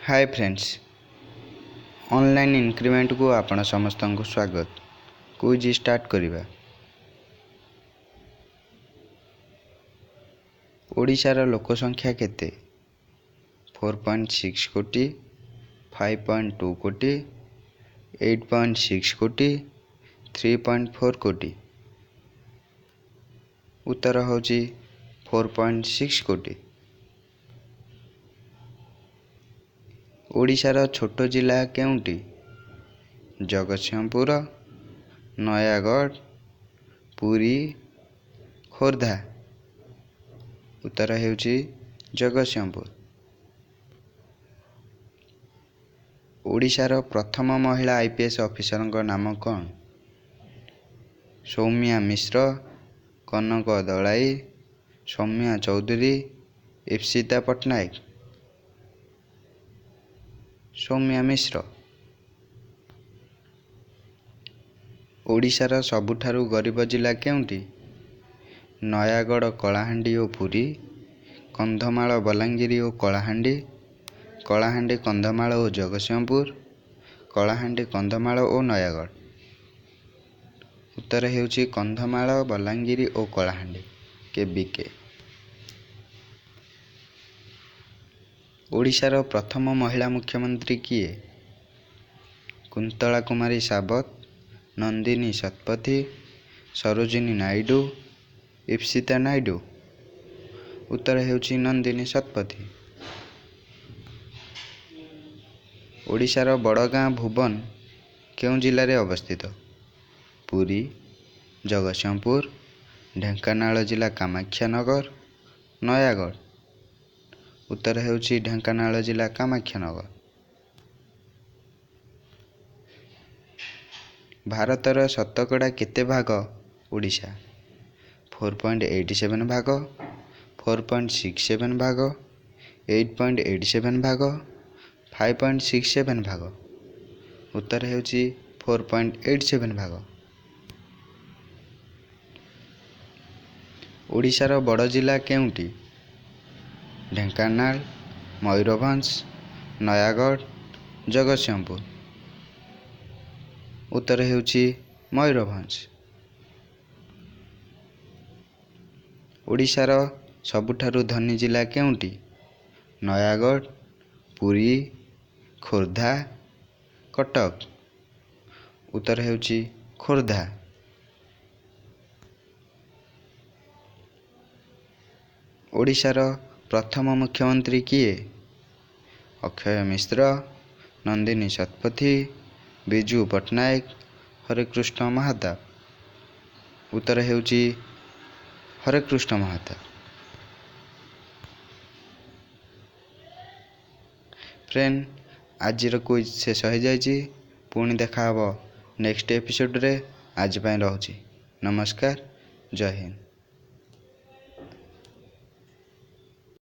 ହାଏ friends, online ଇନକ୍ରିମେଣ୍ଟକୁ ଆପଣ ସମସ୍ତଙ୍କୁ ସ୍ୱାଗତ। କୁଇଜ୍ ଷ୍ଟାର୍ଟ କରିବା। ଓଡ଼ିଶାର ଲୋକ ସଂଖ୍ୟା କେତେ? 4.6 କୋଟି, 5.2 କୋଟି, 8.6 କୋଟି, 3.4 କୋଟି। ଉତ୍ତର ହେଉଛି 4.6 କୋଟି। ଓଡ଼ିଶାର ଛୋଟ ଜିଲ୍ଲା କେଉଁଟି? ଜଗତସିଂହପୁର, ନୟାଗଡ଼, ପୁରୀ, ଖୋର୍ଦ୍ଧା। ଉତ୍ତର ହେଉଛି ଜଗତସିଂହପୁର। ଓଡ଼ିଶାର ପ୍ରଥମ ମହିଳା ଆଇପିଏସ୍ ଅଫିସରଙ୍କ ନାମ କ'ଣ? ସୌମ୍ୟା ମିଶ୍ର, କନକ ଦଳାଇ, ସୌମ୍ୟା ଚୌଧୁରୀ, ଇପ୍ସିତା ପଟ୍ଟନାୟକ। ସୌମ୍ୟା ମିଶ୍ର। ଓଡ଼ିଶାର ସବୁଠାରୁ ଗରିବ ଜିଲ୍ଲା କେଉଁଟି? ନୟାଗଡ଼, କଳାହାଣ୍ଡି ଓ ପୁରୀ, କନ୍ଧମାଳ, ବଲାଙ୍ଗୀର ଓ କଳାହାଣ୍ଡି, କଳାହାଣ୍ଡି, କନ୍ଧମାଳ ଓ ଜଗତସିଂହପୁର, କଳାହାଣ୍ଡି, କନ୍ଧମାଳ ଓ ନୟାଗଡ଼। ଉତ୍ତର ହେଉଛି କନ୍ଧମାଳ, ବଲାଙ୍ଗୀର ଓ କଳାହାଣ୍ଡି, କେବିକେ। ଓଡ଼ିଶାର ପ୍ରଥମ ମହିଳା ମୁଖ୍ୟମନ୍ତ୍ରୀ କିଏ? କୁନ୍ତଳା କୁମାରୀ ସାବତ, ନନ୍ଦିନୀ ଶତପଥୀ, ସରୋଜିନୀ ନାଇଡୁ, ଇପ୍ସିତା ନାଇଡୁ। ଉତ୍ତର ହେଉଛି ନନ୍ଦିନୀ ଶତପଥୀ। ଓଡ଼ିଶାର ବଡ଼ ଗାଁ ଭୁବନ କେଉଁ ଜିଲ୍ଲାରେ ଅବସ୍ଥିତ? ପୁରୀ, ଜଗତସିଂହପୁର, ଢେଙ୍କାନାଳ ଜିଲ୍ଲା କାମାକ୍ଷାନଗର, ନୟାଗଡ଼। ଉତ୍ତର ହେଉଛି ଢେଙ୍କାନାଳ ଜିଲ୍ଲା କାମାକ୍ଷାନଗର। ଭାରତର ଶତକଡ଼ା କେତେ ଭାଗ ଓଡ଼ିଶା? 4.87 ଭାଗ, 4.67 ଭାଗ, 8.87 ଭାଗ, 5.67 ଭାଗ। ଉତ୍ତର ହେଉଛି 4.87 ଭାଗ। ଓଡ଼ିଶାର ବଡ଼ ଜିଲ୍ଲା କେଉଁଟି? ଢେଙ୍କାନାଳ, ମୟୂରଭଞ୍ଜ, ନୟାଗଡ଼, ଜଗତସିଂହପୁର। ଉତ୍ତର ହେଉଛି ମୟୂରଭଞ୍ଜ। ଓଡ଼ିଶାର ସବୁଠାରୁ ଧନୀ ଜିଲ୍ଲା କେଉଁଟି? ନୟାଗଡ଼, ପୁରୀ, ଖୋର୍ଦ୍ଧା, କଟକ। ଉତ୍ତର ହେଉଛି ଖୋର୍ଦ୍ଧା। ଓଡ଼ିଶାର ପ୍ରଥମ ମୁଖ୍ୟମନ୍ତ୍ରୀ କିଏ? ଅକ୍ଷୟ ମିଶ୍ର, ନନ୍ଦିନୀ ଶତପଥୀ, ବିଜୁ ପଟ୍ଟନାୟକ, ହରେକୃଷ୍ଣ ମହତାବ। ଉତ୍ତର ହେଉଛି ହରେକୃଷ୍ଣ ମହତାବ। ଫ୍ରେଣ୍ଡ, ଆଜିର କୁଇଜ୍ ଶେଷ ହୋଇଯାଇଛି। ପୁଣି ଦେଖାହେବ ନେକ୍ସଟ ଏପିସୋଡ଼ରେ। ଆଜି ପାଇଁ ରହୁଛି। ନମସ୍କାର, ଜୟ ହିନ୍ଦ।